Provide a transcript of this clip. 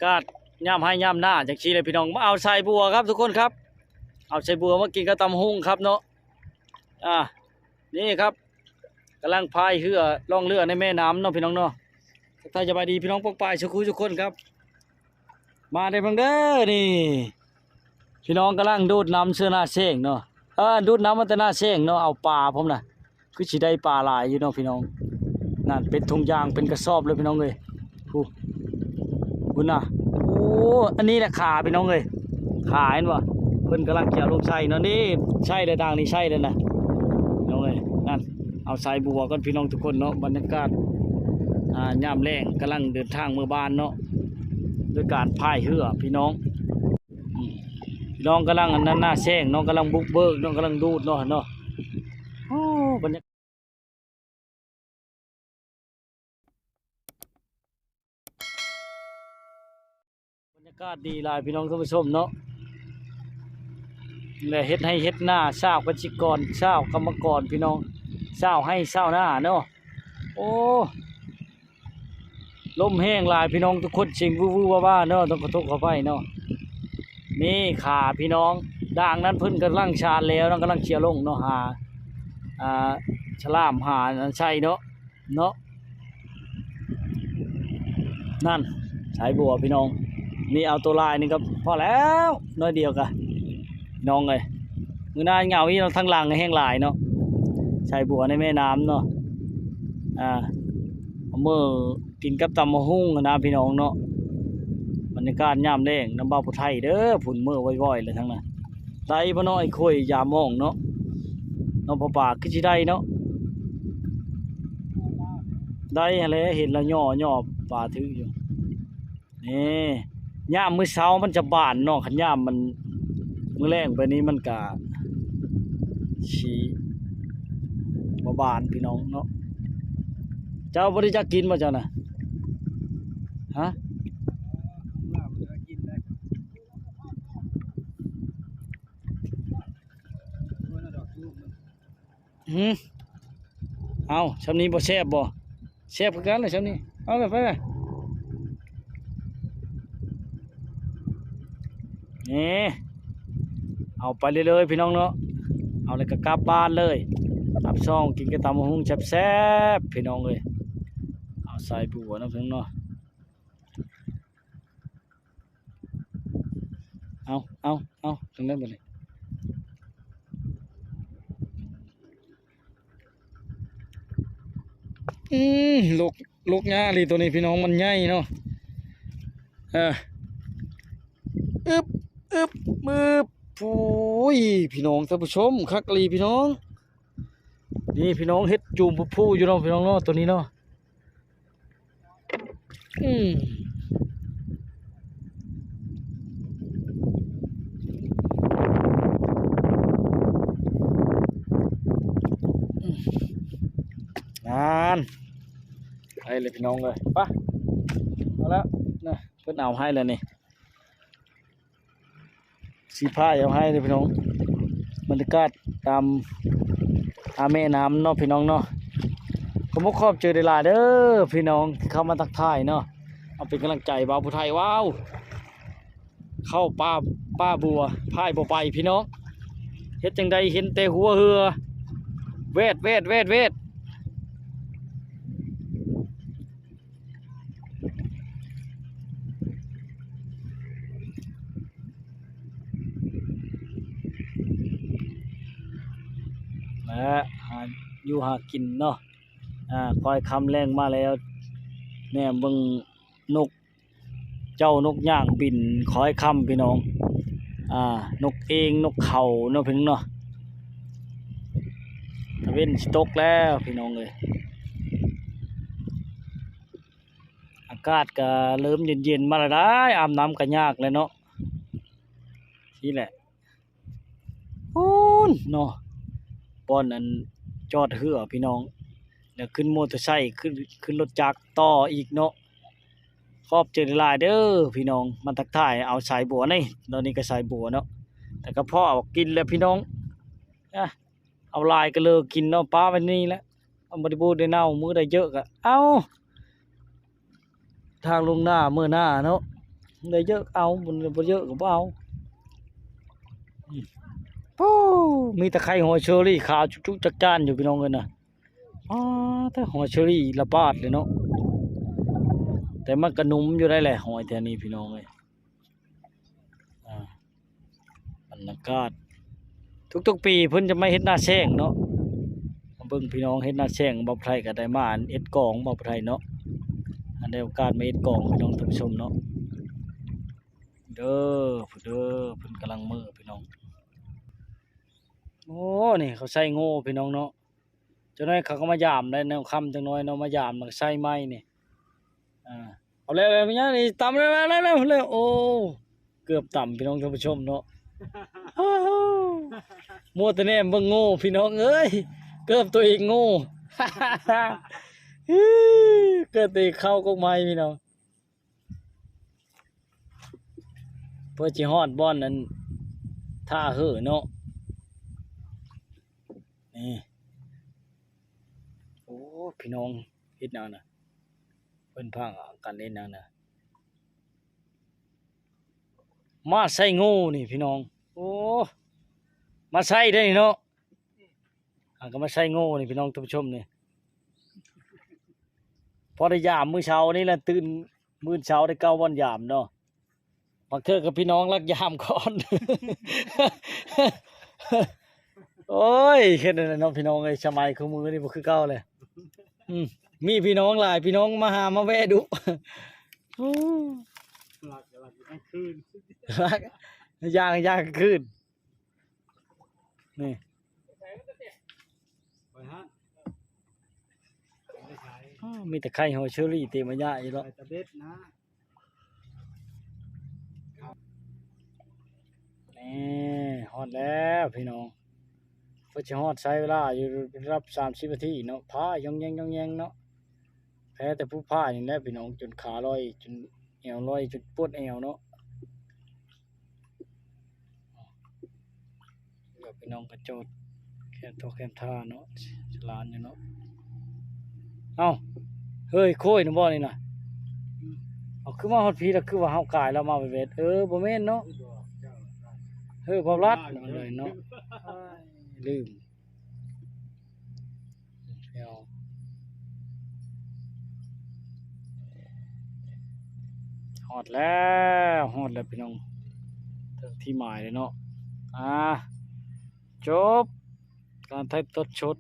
ກາດຍາມໄຮ່ຍາມນາຈັ່ງຊີ້ແຫຼະພີ່ນ້ອງ. ມາເອົາສາຍບົວຄັບທຸກຄົນຄັບ, ເອົາສາຍບົວມາກິນກັບຕຳບັກຫຸ່ງຄັບເນາະ. ອ່າ ນີ້ຄັບ ກຳລັງພາຍເຮືອລ່ອງເຮືອໃນແມ່ນ້ຳເນາະພີ່ນ້ອງເນາະ. ທັກທາຍສະບາຍດີພີ່ນ້ອງປ້ອງປາຍສູ່ຄູ່ສູ່ຄົນຄັບ. ມາເດີ້ພີ່ນ້ອງເດີ້ ນີ້ ພີ່ນ້ອງກຳລັງດູດນ້ຳເຊື່ອໜ້າແຊງເນາະ, ເອີ ດູດນ້ຳມາແຕ່ໜ້າແຊງເນາະ. ເອົາປາພ້ອມນະ ຄືຊິໄດ້ປາຫຼາຍຢູ່ເນາະພີ່ນ້ອງ. ນັ້ນເປັນຖົງຢາງເປັນກະສອບເລີຍພີ່ນ້ອງເອີຍ. ພຸ້ນ ພຸ້ນນະ. ໂອ້ ອັນນີ້ແຫຼະຂາພີ່ນ້ອງເອີຍ, ຂາເຫັນບໍ່? ເພິ່ນກຳລັງຈະເອົາລົງໃສ່ເນາະ. ນີ້ໃສ່ແລ້ວ ທາງນີ້ໃສ່ແລ້ວນະພີ່ນ້ອງເອີຍ. ນັ້ນ ເອົາສາຍບົວກ່ອນພີ່ນ້ອງທຸກຄົນເນາະ. ບັນຍາກາດ ອ່າ ຍາມແລງກຳລັງເດີນທາງເມືອບ້ານເນາະ ໂດຍການພາຍເຮືອພີ່ນ້ອງ. ອືມ ພີ່ນ້ອງກຳລັງອັນນັ້ນໜ້າແຊງເນາະ, ກຳລັງບຸກເບີກເນາະ, ກຳລັງດູດເນາະ ເນາະ. ໂອ້ ບັນຍາ ບັນຍາກາດດີຫຼາຍພີ່ນ້ອງທ່ານຜູ້ຊົມເນາະ. ແລະເຮັດໄຮ່ເຮັດນາ ຊາວກະສິກອນ ຊາວກຳມະກອນພີ່ນ້ອງ, ຊາວໄຮ່ຊາວນາເນາະ. ໂອ້ ລົມແຮງຫຼາຍພີ່ນ້ອງທຸກຄົນ, ສຽງວືໆວາໆເນາະ, ຕ້ອງຂໍໂທດຂໍອະໄພເນາະ. ນີ້ຂາພີ່ນ້ອງ, ດາງນັ້ນເພິ່ນກຳລັງຊານແລ້ວເນາະ, ກຳລັງເຈຍລົງເນາະ, ຫາ ອ່າ ສະຫຼາມ ຫາອັນນັ້ນໃສ່ເນາະ ເນາະ. ນັ້ນ ສາຍບົວພີ່ນ້ອງ, ມີເອົາໂຕຫຼາຍໜຶ່ງກໍພໍແລ້ວ, ໜ້ອຍດຽວກະ ນ້ອງເອີຍ. ມື້ໜ້າເຫງົາອີກເນາະ, ທາງຫຼັງແຮງຫຼາຍເນາະ, ສາຍບົວໃນແມ່ນ້ຳເນາະ. ອ່າ ເອົາມື້ກິນກັບຕຳບັກຫຸ່ງຫັ້ນນະພີ່ນ້ອງເນາະ. ບັນຍາກາດຍາມແລງນຳບ່າວຜູ້ໄທເດີ້, ພຸ້ນເມືອວອຍໆເລີຍທາງນັ້ນ. ໄດ້ບໍ່ເນາະ ໄອ້ໂຄຍຢາມມອງເນາະ, ນ້ອງປາປາຄືຊິໄດ້ເນາະ. ໄດ້ຫັ້ນແຫຼະ, ເຫັນລາວຍໍໆປາຖືຢູ່. ນີ້ ຍາມມື້ເຊົ້າມັນຈະບານເນາະ, ຄັນຍາມມັນ ມື້ແລງໄປນີ້ມັນກະຊິບໍ່ບານພີ່ນ້ອງເນາະ. ເຈົ້າບໍ່ໄດ້ຈັກກິນບໍ່ເຈົ້ານະ? ຮະ? ຫື ເອົ້າ ຊ່ຳນີ້ບໍ່ແຊບບໍ່? ແຊບຄືກັນແຫຼະຊ່ຳນີ້. ເອົາໄປ ໄປ ໄປ. ນີ້ ເອົາໄປເລື້ອຍໆ ພີ່ນ້ອງເນາະ, ເອົາແລ້ວກໍກັບບ້ານເລີຍ. ຮັບຊອງກິນກັບຕຳບັກຫຸ່ງແຊບໆ ພີ່ນ້ອງເອີຍ. ເອົາສາຍບົວນຳເພິ່ນເນາະ. ເອົາ ເອົາ ເອົາ ຈັ່ງໃດບັດນີ້? ອືມ ລົກ ລົກຍາກອີ່ຫຼີໂຕນີ້ພີ່ນ້ອງ, ມັນໃຫຍ່ເນາະ. ເອີ ອຶບ ອຶບ ອຶບ. ໂອ້ຍ ພີ່ນ້ອງທ່ານຜູ້ຊົມ, ຄັກອີ່ຫຼີພີ່ນ້ອງ. ນີ້ພີ່ນ້ອງ ເຫັດຈູມພູໆຢູ່ເນາະ ພີ່ນ້ອງເນາະ, ໂຕນີ້ເນາະ. ອືມ ນັ້ນ ໄປເລີຍພີ່ນ້ອງເອີຍ. ໄປ ເອົາລະນະ, ເພິ່ນເອົາໃຫ້ແລ້ວນີ້. ສີພາຍເອົາໃຫ້ເດີ້ພີ່ນ້ອງ, ບັນຍາກາດຕາມ ອ່າ ແມ່ນ້ຳເນາະພີ່ນ້ອງເນາະ. ຂໍຂອບໃຈຫຼາຍໆເດີ້ພີ່ນ້ອງທີ່ເຂົ້າມາທັກທາຍເນາະ, ເອົາເປັນກຳລັງໃຈບ່າວຜູ້ໄທ. ວ້າວ ເຂົ້າປ່າ ປ່າບົວ ພາຍບໍ່ໄປພີ່ນ້ອງ, ເຮັດຈັ່ງໃດເຫັນແຕ່ຫົວເຮືອ ແວດ ແວດ ແວດ ແວດ. ແລະ ຫາຢູ່ຫາກິນເນາະ, ອາ ຄ່ອຍຄ່ຳແລງມາແລ້ວ, ແນມເບິ່ງນົກ ເຈົ້ານົກຍາງບິນຄ້ອຍຄ່ຳພີ່ນ້ອງ, ອ່າ ນົກເອງ ນົກເຂົາເນາະພີ່ນ້ອງເນາະ. ຕາເວັນຊິຕົກແລ້ວພີ່ນ້ອງເອີຍ, ອາກາດກະເລີ່ມເຢັນໆມາແລ້ວໄດ໋, ອາບນ້ຳກະຍາກແລ້ວເນາະ. ນີ້ແຫຼະ ພຸ້ນເນາະ ບ່ອນອັນຈອດເຮືອພີ່ນ້ອງ, ແລ້ວຂຶ້ນມໍເຕີໄຊ ຂຶ້ນ ຂຶ້ນລົດຈັກຕໍ່ອີກເນາະ. ຂອບໃຈຫຼາຍໆເດີ້ພີ່ນ້ອງ ມາທັກທາຍເອົາສາຍບົວນີ້, ດອກນີ້ກໍສາຍບົວເນາະ, ແຕ່ກໍພໍເອົາກິນແຫຼະພີ່ນ້ອງ. ອາ ເອົາຫຼາຍກໍເລີກກິນເນາະ, ປະໄວ້ນີ້ແຫຼະ, ເອົາ ບໍ່ໄດ້ບູດໄດ້ເນົ່າ, ມື້ໃດເຢີະກໍເອົາ. ທາງລົງນາເມືອນາເນາະ, ໄດ້ເຍີະເອົາ ບໍ່ເຍີະກໍບໍ່ເອົາ. ໂອ້ ມີແຕ່ໄຂ່ຫອຍເຊີຣີຂາວຈຸກໆຈັກຈານຢູ່ ພີ່ນ້ອງເອີຍນະ. ອໍ ແຕ່ຫອຍເຊີຣີລະບາດເລີຍເນາະ, ແຕ່ມັນກະໜຸ່ມຢູ່ໄດ໋ແຫຼະ ຫອຍແຖວນີ້ ພີ່ນ້ອງເອີຍ. ອ່າ ບັນຍາກາດ ທຸກໆປີເພິ່ນຈະມາເຮັດໜ້າແຊງເນາະ. ມາເບິ່ງພີ່ນ້ອງເຮັດໜ້າແຊງ ບ່າວໄພກະໄດ້ມາອັນເຮັດກອງ ບ່າວໄພເນາະ, ອັນໄດ້ໂອກາດມາເຮັດກອງ ພີ່ນ້ອງທ່ານຜູ້ຊົມເນາະ. ເດີ ເດີ ເພິ່ນກຳລັງເມືອພີ່ນ້ອງ. ໂອ້ ນີ້ເຂົາໃສ່ໂງ່ພີ່ນ້ອງເນາະ. ຈັກໜ້ອຍເຂົາກໍມາຢາມໄດ໋ ແນວຄ່ຳຈັກໜ້ອຍເນາະ ມາຢາມແລ້ວກໍໃສ່ໃໝ່ນີ້. ອ່າ ເອົາແລ້ວ ແລ້ວ ແມ່ນຫຍັງນີ້ ຕຳແລ້ວ ແລ້ວ ແລ້ວ ແລ້ວ ໂອ້ ເກືອບຕຳ ພີ່ນ້ອງທ່ານຜູ້ຊົມເນາະ. ມົວແຕ່ແນມເບິ່ງໂງ່ ພີ່ນ້ອງເອີຍ ເກືອບຕົວເອງໂງ່ ເກືອບຕົວເອງເຂົ້າກົກໄມ້ ພີ່ນ້ອງ. ເພື່ອຊິຮອດບ່ອນນັ້ນ ທ່າເຫີເນາະ ນີ້. ໂອ້ ພີ່ນ້ອງ ເຮັດຫຍັງນະ ເພິ່ນພາກັນເຮັດຫຍັງນະ. ມາໃສ່ໂງ່ນີ້ພີ່ນ້ອງ ໂອ້ ມາໃສ່ເດ້ນີ້ເນາະ. ຫາກໍມາໃສ່ໂງ່ນີ້ພີ່ນ້ອງທ່ານຜູ້ຊົມນີ້ ພໍໄດ້ຢາມມື້ເຊົ້ານີ້ແຫຼະ ຕື່ນມື້ເຊົ້າໄດ້ເກົ້າບ່ອນຢາມເນາະ. ບາງເທື່ອກໍພີ່ນ້ອງລັກຢາມກ່ອນ ໂອ້ຍ ເຮັດແນວໃດເນາະພີ່ນ້ອງເອີຍ ສະໄໝຄູ່ມື້ນີ້ບໍ່ຄືເກົ່າແລ້ວ. ອືມ ມີພີ່ນ້ອງຫຼາຍ ພີ່ນ້ອງມາຫາມາແວ່ດຸ ໂອ້ ລັກ ລັກກາງຄືນ ລັກ ຍ່າງ ຍ່າງກາງຄືນ. ນີ້ ໄປຫາ ໄປຂາຍ ອ້າວ ມີແຕ່ໄຂ່ຫອຍເຊີຣີເຕັມມາຍະອີກແລ້ວ ໄປຕະເບັດນະ. ນີ້ ຮອດແລ້ວພີ່ນ້ອງ ເພິ່ນຊິຮອດໃຊ້ເວລາຢູ່ລະດັບສາມສິບນາທີເນາະ. ຟ້າຢອງແຢງ ຢອງແຍງເນາະ ແພ້ແຕ່ຜູ້ພາຍນີ້ແຫຼະພີ່ນ້ອງ ຈົນຂາລອຍ ຈົນແອວລອຍ ຈົນປວດແອວເນາະ. ແລ້ວພີ່ນ້ອງກໍຈອດແຄມທໍ່ແຄມທ່າເນາະ ສະຫຼານຢູ່ເນາະ. ເອົ້າ ເຮີ້ຍ ໂຄ້ຍນຳບໍ່ນີ້ນະ? ເອົາ ຄືມາຮອດພີ້ລະ ຄືວ່າເຮົາກາຍລະມາແວດໆ ເອີ ບໍ່ແມ່ນເນາະ ເຮີ້ຍ ເຜົ່າລັດ ເນາະ ເລີຍເນາະ ລືມ. ແລ້ວ ຮອດແລ້ວ ຮອດແລ້ວພີ່ນ້ອງ ເຖິງທີ່ໝາຍແລ້ວເນາະ. ອ່າ ຈົບການຖ່າຍທອດສົດ